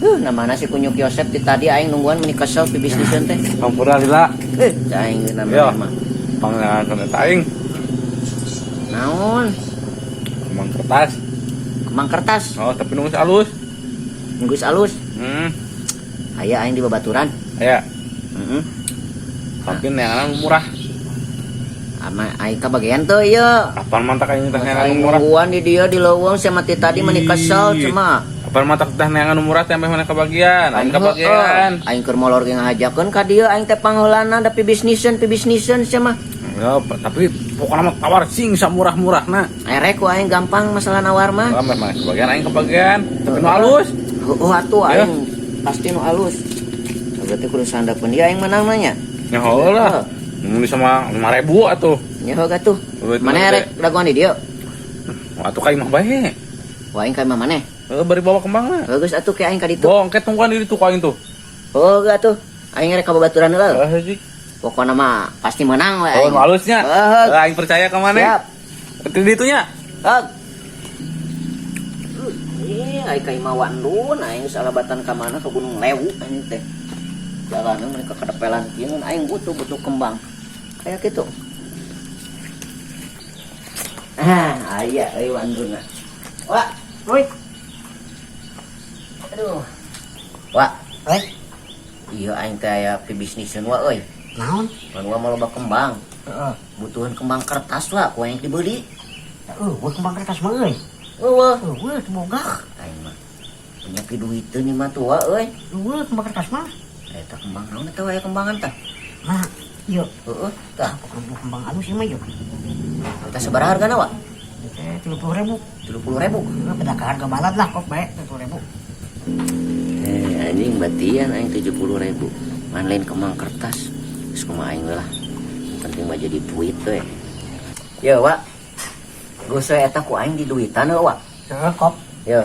Namana si kunyuk Yosep ti tadi aing nungguan meni kesel pi bisniseun teh. Hampura lila. Aing Yo. namanya mah. Pangeran eta aing. Naon? Kembang kertas. Kembang kertas. Oh, tapi nunggu alus. Nunggu alus. Aya aing di babaturan. Aya. Heeh. Tapi neangan murah. Ama aing kabagian teu ieu. Apaan mantak aing teh neangan Aing murah? nungguan di dia di leuweung sia mati tadi meni kesel Ih. cuma. Apaan mantak teh neangan murah teh sampai mana kebagian? Aing kebagian. Heeh. Aing keur molor ge ngahajakeun ka dieu aing teh pangheulana da pibisniseun pibisniseun sia mah. Ya, tapi pokoknya mah tawar sing samurah-murahna. Erek ku aing gampang masalah nawar mah. Sampai mana kebagian aing kebagian. Tapi nu alus. Heuh atuh Ya. aing pasti nu alus. Berarti kudu sandapeun dia aing menang nanya. Ya heuh lah. Mun sama 5.000 atuh. Nya heuh atuh. Duit Mana mah erek dagoan di dieu? Wah, atuh ka imah bae. Wah aing ka imah maneh. Heuh, bari bawa kembangna. Heuh geus atuh ke aing ka ditu. Bong, ke tungguan di ditu ku aing tuh. Heuh atuh. Aing erek ka babaturan heula. Heuh, sih. Pokona mah pasti menang we Oh, aing. nu alusnya. Heuh. Heuh, aing percaya ka maneh. Siap. Di ditunya. Heuh. Ih, aing ka imah Wandun, aing geus alabatan ka mana ka Gunung Lewu aing teh. Jalanan mereka kadepelan kieu aing butuh kembang. Kayak gitu. Ah, aya euy Wandun. Wah, Woi, aduh. Wah, eh, iya aing teh aya pibisniseun wa euy. naon? Pan wa mah loba kembang. Heeh. Butuhan kembang kertas lah, ku aing dibeli. Eueuh, kembang kertas mah euy. Eueuh, Eueuh, teu boga. aing mah punya duiteun ieu mah tua euy. Eueuh, kembang kertas mah. Eta kembang naon eta aya kembangan tah? Nah, ieu. Heeh, tah. Pokokna kembang alus ieu mah ieu. Eta sabaraha hargana wa? Teh 30.000. 30.000. Heeh, beda ka harga balad lah kok bae 30.000. Anjing batian aing 70.000. Man lain kembang kertas. Geus kumaha aing we lah. Yang penting mah jadi duit we. Ye, Wak. Geus we eta ku aing di duitan we, Wak. Heeh, kop. Ye.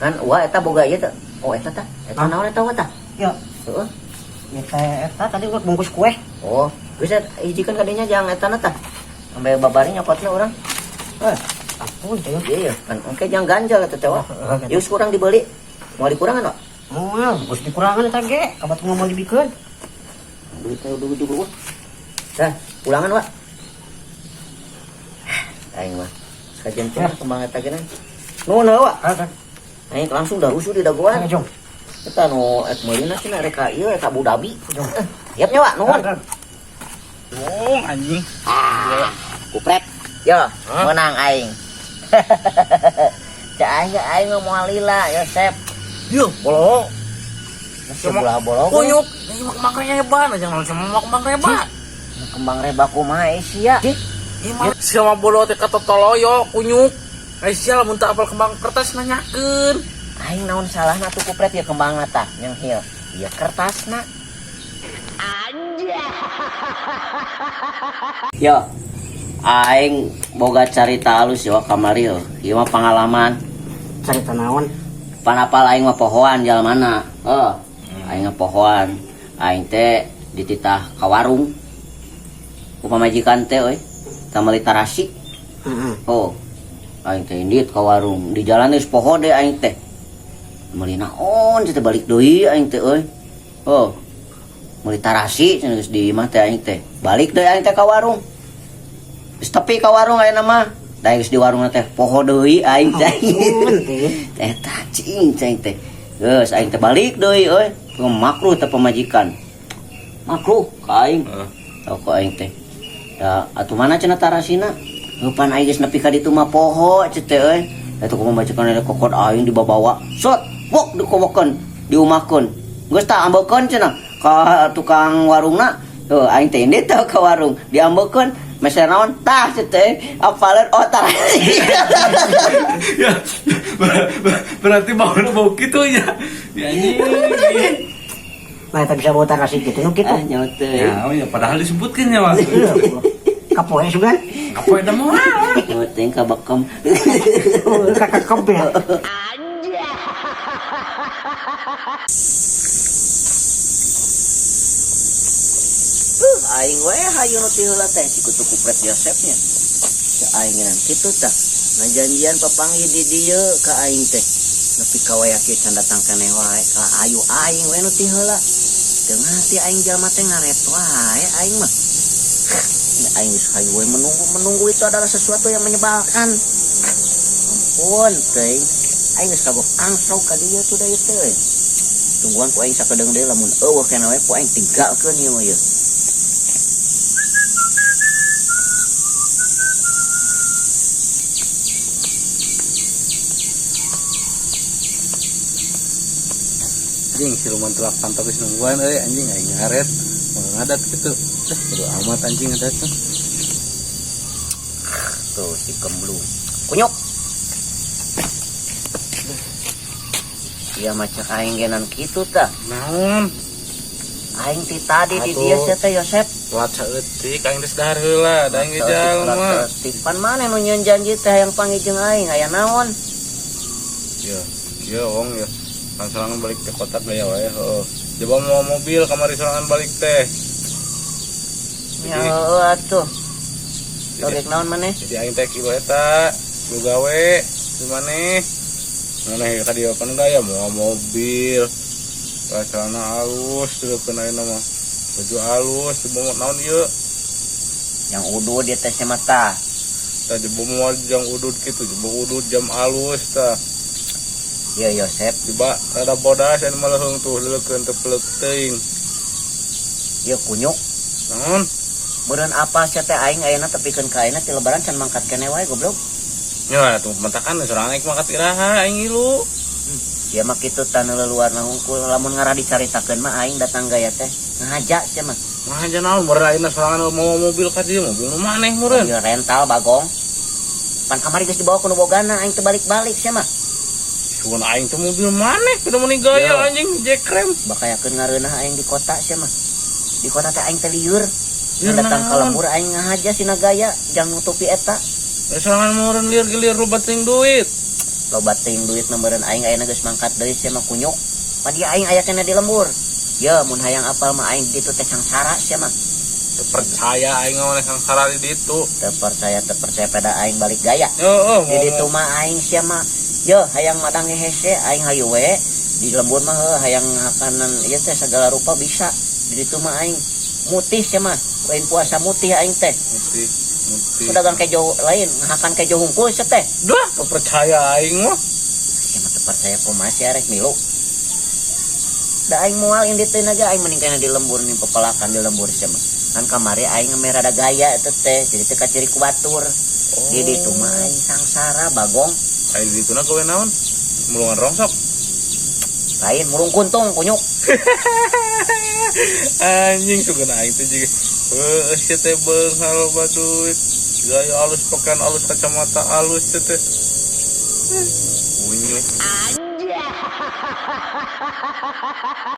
Kan wa eta boga ieu teh. Oh, eta tah. Eta Hah? naon eta wa tah? Ieu. Heeh. Ieu teh eta tadi buat bungkus kue. Oh, geus eta hijikeun ka dinya jang eta na tah. Sampai babari nyokotna urang. Heh, Ampun teh. iya, kan engke jang ganjal eta teh, Wak. Heeh, gitu. Ieu geus kurang dibeli. Moal dikurangan, Wak? Moal, geus dikurangan eta ge, kabat mau dibikeun. Duitnya udah juga, Wak. Dah, pulangan, Wak. Aing mah sekajen teh kembang eta ge. Nuhun heuh, Wak. Heeh, Aing langsung dah rusuh di dagoan. jong. Eta nu ek meulina cenah rek ka ieu rek ka Abu Dhabi. Jong. Siap nya, Wak, nuhun. Wong anjing. Ah, kupret. Yo, Hah? menang aing. Cak aing ge aing mah moal lila, Yosep. Yo, bolo. Sebelah bolong. Kunyuk, ini mah kembang reba, jangan sama mah kembang reba. Kembang reba kumaha sia? Ini mah sama bolo teh katotoloyo kunyuk. Ai sia lamun teu apal kembang kertas nanyakeun. Aing naon salahna tuh kupret ya kembangna tah nyenghil. Ieu kertasna. Anjay. Yo, aing boga carita alus yo kamari yo. Ieu mah pengalaman. Carita naon? Panapal aing mah pohoan jalmana. Heuh. Aing mah pohoan. Aing teh dititah ka warung. Ku pamajikan teh euy. Tah meuli tarasi. Heeh. Oh. Aing teh indit ka warung. Di jalan geus poho deui aing teh. Meuli naon teh balik deui aing teh euy. Oh. Meuli tarasi cenah geus di imah teh aing teh. Balik deui aing teh ka warung. Geus tepi ka warung ayeuna mah. Da geus di warung teh poho deui aing teh. Ampun teh. Eta cing cing teh. Geus aing teh balik deui euy. Makruh teh pamajikan. Makruh ka aing. Heeh. Tau ka aing teh. Da atuh mana cenah tarasina? Heuh pan aing geus nepi ka ditu mah poho ceuk teh euy. Eta kumaha pamajikan ada kokot aing dibabawa. Sot, wok dikobokeun, diumahkeun. Geus tah ambekeun cenah ka tukang warungna. Heuh aing teh indit teh ka warung, diambekeun. Meser naon? Tah ceuk teh. Apaleun oh tarasi. Ya, berarti bau bau kitu ya. Ya anjing. Nah, eta bisa bawa tarasi kitu nu kitu. Ah nyawa teh. Ya, oh ya padahal disebutkeun ya, Mas. Iya. Kapoe sugan. Kapoe da moal. Nyawa teh kabekem. Kakakep ya. Aing we hayu nu ti heula teh si kutu kupret Yosepnya. Si aing ngan kitu tah. Ngajanjian papanggih di dieu ka aing teh. Nepi ka waya kieu can datang keneh wae ka ayu aing we nu ti heula. Teu ngarti aing jalma teh ngaret wae aing mah. Ini aing geus hayu we menunggu menunggu itu adalah sesuatu yang menyebalkan. Ampun teuing. Aing geus kagok angsok ka dieu tuh da ieu teh euy. Tungguan ku aing sakedeung deui lamun eueuh keneh we ku aing tinggalkeun ieu mah ieu. Anjing siluman telak panto geus nungguan euy anjing aing ngaret mau ngadat kitu. Bodo amat anjing ngadat tuh. Tuh si kemlu. Kunyuk. Iya macet aing genan kitu tah. Naon? Aing ti tadi di dieu sia teh Yosep. Telat saeutik aing geus dahar heula, da aing ge jalma. Saeutik. Pan maneh nu nyieun janji teh hayang panggih jeung aing aya naon? Ya, ieu wong ya. Kan sorangan balik ke kota gaya wae heueuh. Coba mau mobil kamari sorangan balik teh. Ya heueuh atuh. Logik naon maneh? Jadi aing teh kieu eta, lu gawe di maneh. Maneh ka dieu pan gaya mau mobil. Celana halus teu ayeuna mah. Baju halus dibawa naon ieu? Yang udud dia teh sia mata. Tah jebo moal jang udud kitu, jebo udud jam halus tah. Iya Yosep, Coba rada bodas anu mah leuheung tuh leukeun teu pelek teuing. ieu kunyuk. Naon? Meureun apa sia teh aing ayeuna tepikeun ka ayeuna ti lebaran can mangkat keneh wae goblok. Nya tuh mentakan sorangan aing mangkat iraha aing ngilu. Sia mah kitu tanah leluarna hungkul lamun ngarah dicaritakeun mah aing datang gaya teh ngahaja sia mah. Ngahaja naon meureun ayeuna sorangan mau mobil ka dieu mobil nu maneh meureun. Mobil rental bagong. Pan kamari geus dibawa ku nu bogana aing teu balik-balik sia mah. Cuman aing teh mobil maneh kudu meuni gaya Yo. anjing jekrem. Bakayakeun ngareunah aing di kota sia mah. Di kota teh aing teh lieur. Lieur Datang ka naon? lembur aing ngahaja sina gaya jang nutupi eta. Sorangan meureun lieur gelir loba teuing duit. Loba teuing duit mah meureun aing ayeuna geus mangkat deui sia mah kunyuk. Pan dia aing aya keneh di lembur. Ya mun hayang apal mah aing ditu teh sangsara sia mah. Teu percaya aing mah sangsara di ditu. Teu percaya teu percaya pada aing balik gaya. Heeh, di ditu mah aing sia mah. Yo hayang madang hese aing hayu we. Di lembur mah heuh hayang makanan ieu teh segala rupa bisa. Di ditu mah aing mutih sia mah. Lain puasa mutih aing teh. Mutih, mutih. Pedagang kejo lain ngahakan kejo hungkul sia teh. Duh, teu percaya aing mah. Sia mah teu percaya kumaha sia rek milu. Da aing moal indit teh naga aing mending kana di lembur nih pepelakan di lembur sia mah. Kan kamari aing ngemerah ada gaya eta teh, jadi teh kaciri ku batur. Oh. Di ditu mah aing sangsara bagong. Aing di ditu na gawe naon? Mulungan rongsok. Lain mulung kuntung kunyuk. Anjing sugan aing teh juga. Heueuh sia teh beunghar loba duit. Gaya alus pakaian alus kacamata alus sia teh. Kunyuk. Anjay.